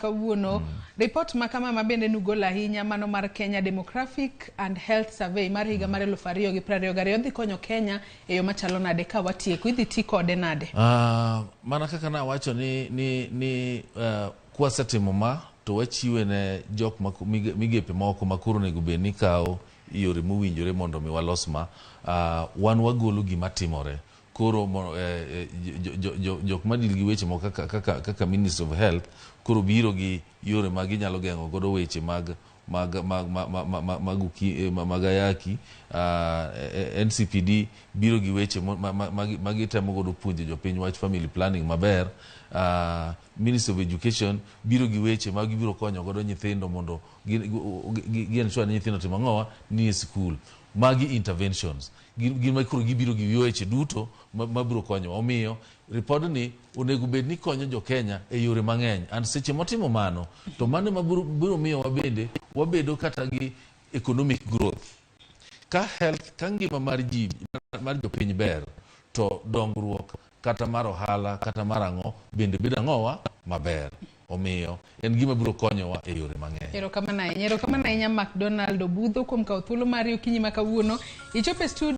Kawuono report ma kama ma bende nugolo ahinya, mano mar Kenya Demographic and Health Survey mar higa mar 2022, dhi konyo Kenya e yo machalo nade? Ka watieko, idhi ti kode nade? Mana kaka nawacho ni kwasetimo ma to wachiwe ne jok ma migepe moko ma koro onego bed ni kawo yore mowinjore mondo mi walos ma. Wan wagolo gima timore koro jok madil gi weche moko kaka Ministry of Health koro biro gi yore ma ginyalo geng'o godo weche mag ayaki. NCPD biro gi weche ma gitemo godo puonjo jopiny wach family planning maber. Ministry of Education biro gi weche ma gibiro konyo godo nyithindo mondo gi ensure ni nyithindo timo ang'owa ni e sikul. Magi interventions gin ma koro gibiro gi weche duto mabiro konyowa. Omiyo ripodni onego bed ni konyo jo Kenya e yore mang'eny, and seche motimo mano to mano ema biro miyowa bende wabedo kata gi economic growth. Ka health, ka ngima mar ji, mar jopiny ber, to dongruok kata mar ohala kata mar ang'o bende bedo ang'owa maber. Omiyo en gima biro konyowa e yore mang'eny. Erokamano ahinya, erokamano ahinya, McDonald Obudho, kuom kawo thuolo mari okinyi ma kawuono ichopo e studio.